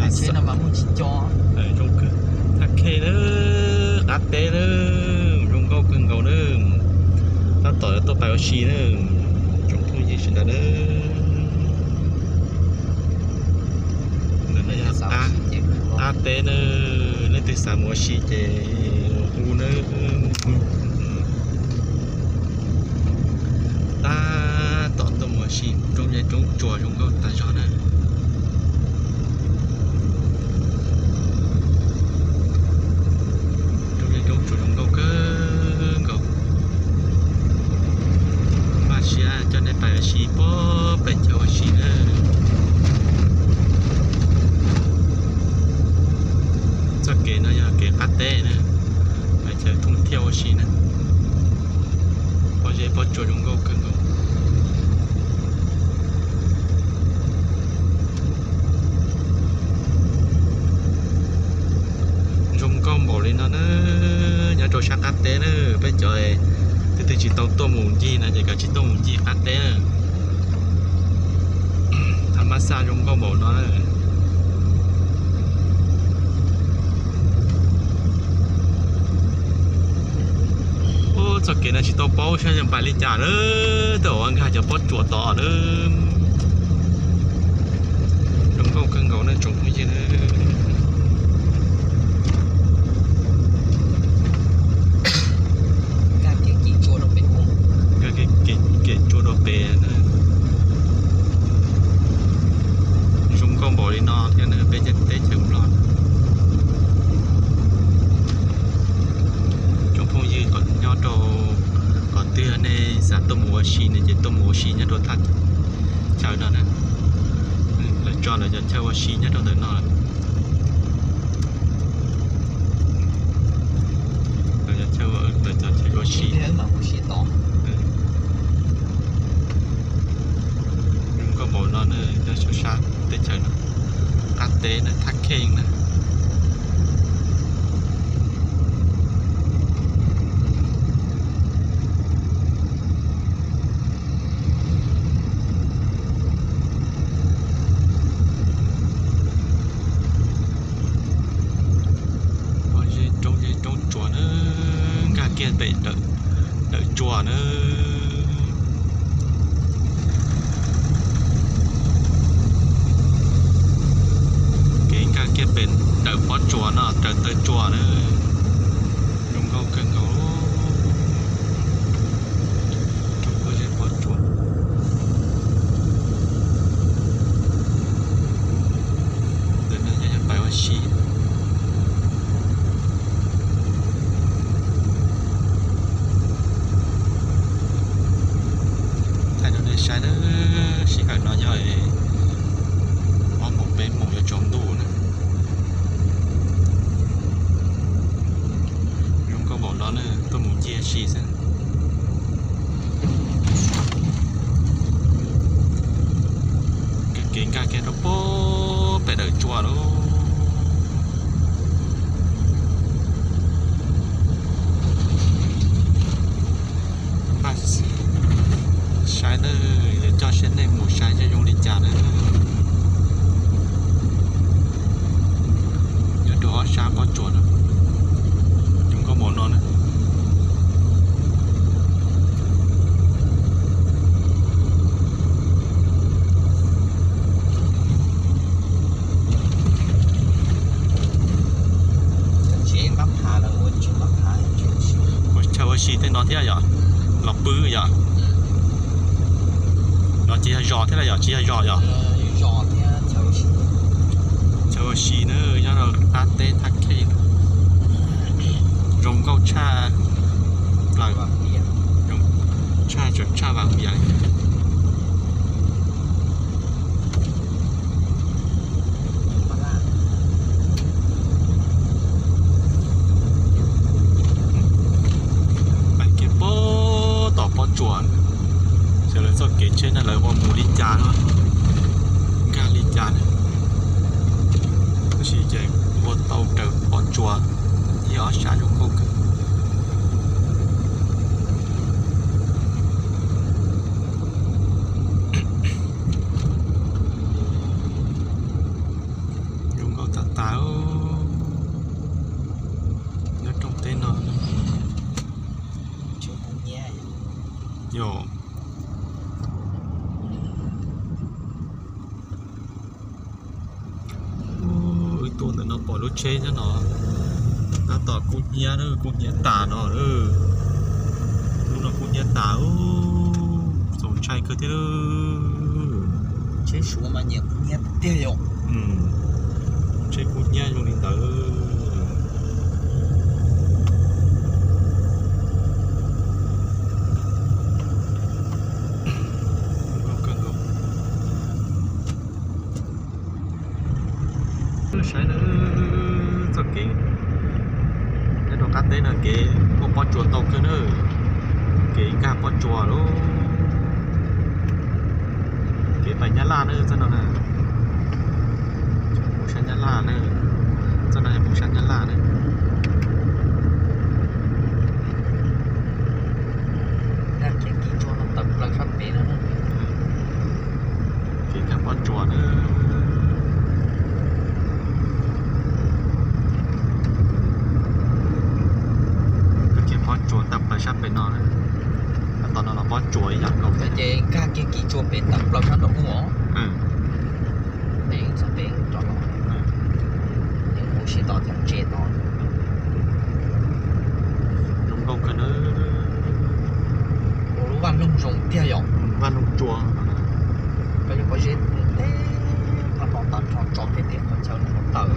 Zoo kawg, thaj khej na, qab teb na, zoo nkauj kawg nkaus na. Tab tom tuaj pais ua si na, tsoom phooj ywg sawv daws na. Qab teb na, leej twg xav mus ua si ces hu na. Tab tom tuaj mus ua si roob zeb roob tsuas zoo nkauj tag zog na. Roob zeb roob tsuas zoo nkauj kawg nkaus. Npaj siab coj nej pais ua si puag pem chaw ua si na. Txoj kev no yog kev qab teb na, pais chaw thooj thiaj ua si na. Pob zeb pob tsuas zoo nkauj kawg nkaus. Zoo nkauj npaum li no na, nyob rau sab qab teb na, peb cov twg twg tsis tau tuaj mus ncig no ces kav tsij tuaj mus ncig qab teb na. Thaj mab xaj zoo nkauj npaum no na. Ub, txoj kev no tsis tau paub saib yog pais li cas na, tej zaum nkag cov pob tsuas tod na. Zoo nkauj kawg nkaus nej tsoom phooj ywg na. Nkag kev tsua rau pem na. Zoo nkauj npaum li no thiab na peb teb chaws Nplog. Tsoom phooj ywg nyob rau qhov twg nej xav tuaj mus ua si no ces tuaj mus ua si nyob rau thaj chaw no na. Lawv tso lawv cov chaw ua si nyob rau ntawm no. Lawv cov chaw, lawv cov chaw ua si. Zoo nkauj npaum no na, nyob rau sab teb chaws no, qab teb na, thaj khej na. Pob zeb roob zeb roob tsuas na, nkag kiag pem dawm tsuas na. Kev nkag kiag pem dawm pob tsuas no, raws taw tsuas na. Zoo nkauj kawg nkaus. Roob pob zeb pob tsuas. Ntawm no yog pais ua si. Thaij rau nej saib na, sij hawm no yog ob moos peb moos yuav tsaus ntuj na. Zoo nkauj npaum no na, tuaj mus ncig ua si xwb. Kev nkag kiag rau pem dawm tsuas lauj. Npaj saib na, yuav coj siab nej mus saib seb zoo li cas na. Nyob rau ob sab pob tsuas no, zoo nkauj npaum no na. Ua chaw ua si tej no thiab yom, los pw yom. No ces yog zos thiab los yog tsis yog zos yom? Chaw ua si na, nyob rau qab teb thaj khej. Zoo nkauj tshaj plaws, tshaj tseem tshaj Vaj Vias li. Pais kiag pem tom pob tsuas, xyov lawv txoj kev tsheb no lawv ua mus li cas no, nkag li cas na. Tab sis ces ua tau raws pob tsuas, ib ob sab zoo nkauj kawg. Yog, wb tuaj ntawm no pom lub tsheb nyob no, tab tom kub hnyiab, kub hnyiab tas no. Lub no kub hnyiab tas, txaus ntshai kawg thiab. Tsheb Suav mas nyias kub hnyiab tiag yom. Tsheb kub hnyiab zoo li ntawd. Saib na, txoj kev nyob rau qab teb no kev muaj pob tsuas ntau kawg na. Kev nkag pob tsuas lawm. Kev pais Nyab Laj na txoj no na. Mus sab Nyab Laj na. Txoj no yog mus sab Nyab Laj na. Kev kis tsuas no tawm plaws sab pem no. Kev nkag pob tsuas na. Koj kiag pob tsuas tawm plaws sab pem no. Tab tom no los pob tsuas ib yam nkaus thiab. Ces nkag kiag kis tsuas pem tawm plaws sab nraum ub os. Pem txog pem rov los. Yeej mus sib tod thiab tsev tod. Zoo nkauj kawg na. Ua lub vaj loog zoo tiag yom. Vaj loog tsuas. Koj yog pob zeb teb qhov no tag nrho tso tej teb qhov chaw no tawm.